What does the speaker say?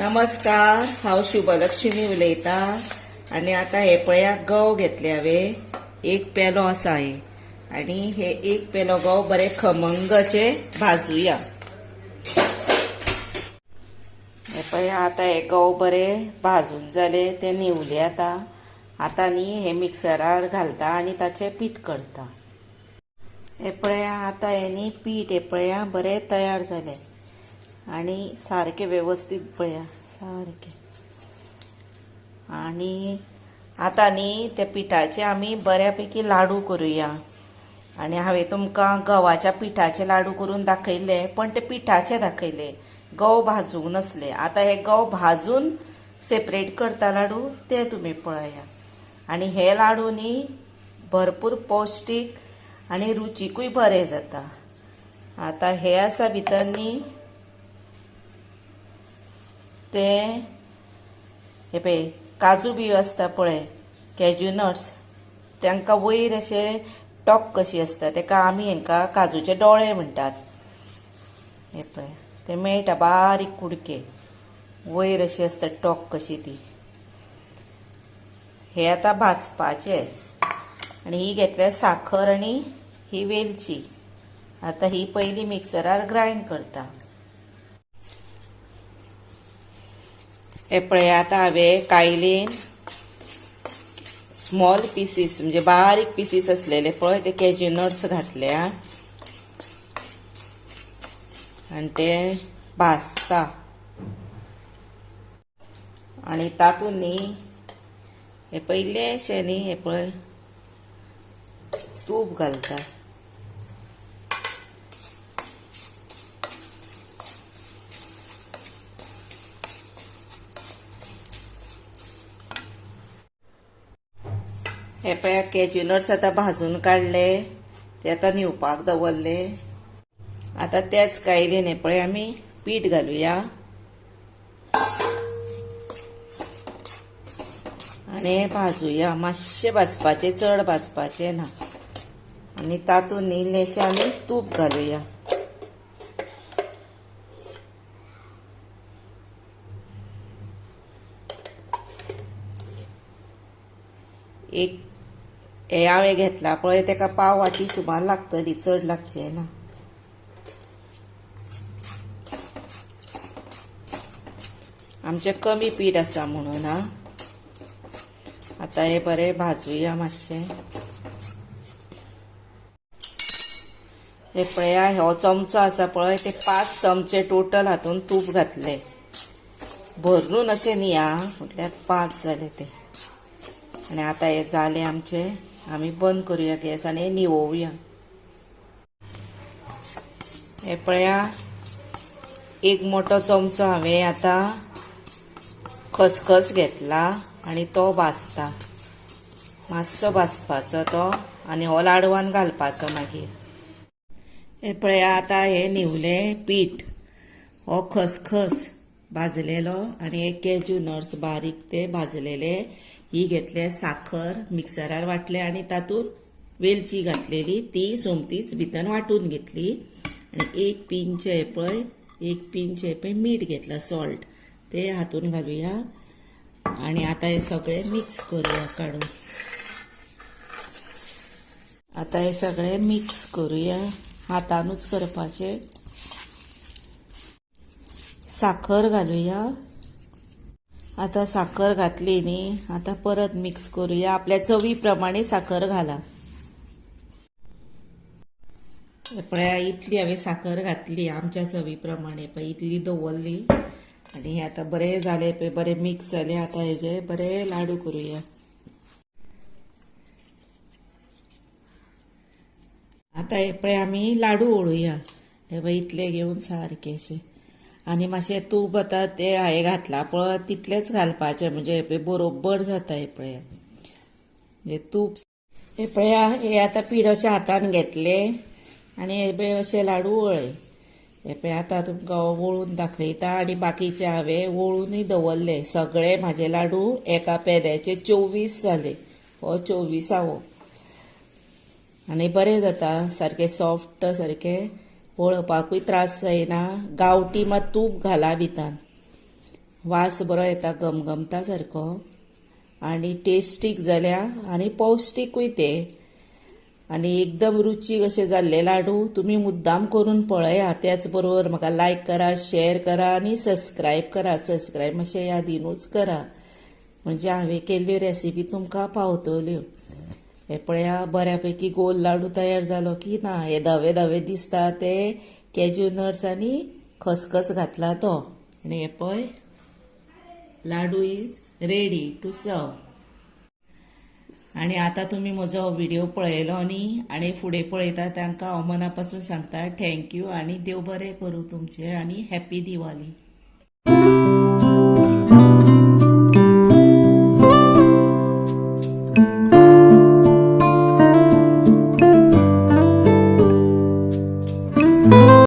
नमस्कार, हांव शुभलक्ष्मी उलयतां. आनी आतां हे पळया गंव घेतले हांवें. एक पेलो आसा हे आनी हे एक पेलो गंव बरे खमंग अशे भाजुया. हे पळया आतां हे गंव बरे भाजून जाले, ते न्हिवले. आतां आतां न्ही हे मिक्सरार घालता आनी ताचें पीठ करता. हे पळया आतां हे न्ही पीठ हे पळया बरें तयार जालें आनी सारकें वेवस्थीत पळया सारकें. आनी आतां न्ही त्या पिठाचे आमी बऱ्यापैकी लाडू करुया. आनी हांवें तुमकां गंवाच्या पिठाचे लाडू करून दाखयले, पण ते पिठाचे दाखयले, गंव भाजूंक नासले. आतां हे गंव भाजून सेपरेट करता लाडू, ते तुमी पळया. आनी हे लाडू न्ही भरपूर पौश्टीक आनी रुचीकूय बरे जाता. आतां हे आसा भितर न्ही ते हे पळय काजू बी आसता पळय, कॅज्यू नट्स, तांकां वयर अशे टोक कशी आसता, ताका आमी हांकां काजूचे डोळे म्हणटात. हे पळय ते मेळटा बारीक कुडके, वयर अशी आसता टोक कशी ती. हे आतां भाजपाचे. आनी ही घेतल्या साखर आनी ही वेलची. आतां ही पयली मिक्सरार ग्रायंड करता. हे पळय आतां हांवें कायलीन स्मॉल पिसीस म्हणजे बारीक पिसीस आसलेले पळय ते कॅज्यू नट्स घातल्या आनी ते भाजता. आनी तातूंत न्ही हे पयलेशें न्ही हे पळय तूप घालता. हे पळय कॅज्यू नट्स आतां भाजून काडले, ते आतां न्हिवपाक दवरले. आतां त्याच कायलीन हे पळय आमी पीठ घालुया आनी भाजुया. मातशें भाजपाचें, चड भाजपाचें ना. आनी तातूंत न्ही इल्लेशें आमी तूप घालुया. एक हे हांवें घेतला पळय ताका पाव वाटी सुमार लागतली, चड लागचें ना. आमचें कमी पीठ आसा म्हणून. हा आतां हे बरें भाजुया मातशें. हे पळया हो चमचो आसा पळय, ते 5 चमचे टोटल हातून तूप घातले, भरून अशें न्ही आं, म्हटल्यार 5 जाले ते. आनी आतां हे जाले आमचे, आमी बंद करुया गॅस आनी न्हिवोवया. हे पळया एक मोठो चमचो हांवें आतां खसखस घेतला आनी तो भाजता, मातसो भाजपाचो तो आनी हो लाडवान घालपाचो मागीर. हे पळया आतां हे न्हिवलें पीठ, हो खसखस भाजलेलो आनी हे कॅज्यू नट्स बारीक ते भाजलेले, ही घेतले साखर मिक्सरार वांटले आनी तातूंत वेलची घातलेली ती सोमतीच भितर वांटून घेतली. आनी एक पिंच हे पळय, एक पिंच हे पळय मीठ घेतला, सॉल्ट, ते हातून घालुया. आनी आतां हे सगळें मिक्स करुया काडून. आतां हे सगळें मिक्स करुया, हातानूच करपाचें. साखर घालुया. आतां साखर घातली न्ही, आतां परत मिक्स करुया. आपल्या चवी प्रमाणे साखर घाला. पळया इतली हांवें साखर घातली आमच्या चवी प्रमाणे, पळय इतली दवरली. आनी हे आतां बरें जालें पळय, बरें मिक्स जालें. आतां हेजे बरे लाडू करुया. आतां हे पळय आमी लाडू वळुया. हे पळय इतले घेवन सारके अशे. आनी मातशें तूप आतां तें हांवें घातलां पळय तितलेंच घालपाचें, म्हणजे हे पळय बरोबर जाता. हे पळया हे तूप हे पळया हे आतां पीठ अशें हातान घेतलें आनी हे पळय अशे लाडू वळ्ळे. हे पळय आतां तुमकां वळून दाखयता. आनी बाकीचे हांवें वळूनय दवरले. सगळे म्हाजे लाडू एका पेल्याचे 24 जाले, हो 24आवो. आनी बरें जाता, सारकें सॉफ्ट, सारकें वळपाकूय त्रास जायना. गांवठी मात तूप घाला भितर. वास बरो येता, घमघमता सारको आनी टेस्टीक जाल्या आनी पौश्टीकूय ते आनी एकदम रुचीक अशे जाल्ले लाडू. तुमी मुद्दाम करून पळया. त्याच बरोबर म्हाका लायक करा, शेअर करा आनी सबस्क्रायब करा. सबस्क्रायब मातशें यादीनूच करा, म्हणजे हांवें केल्ल्यो रेसिपी तुमकां पावतल्यो. हे पळया, बऱ्यापैकी गोल लाडू तयार जालो की ना. हे धवे धवे दिसता ते कॅज्यू नट्स आनी खसखस घातला तो. आनी हे पळय, लाडू is ready to serve. आनी आतां तुमी म्हजो व्हिडिओ पळयलो न्ही आनी फुडें पळयता तांकां हांव मना पासून सांगता, thank you आनी देव बरें करूं तुमचें आनी हॅप्पी दिवाली.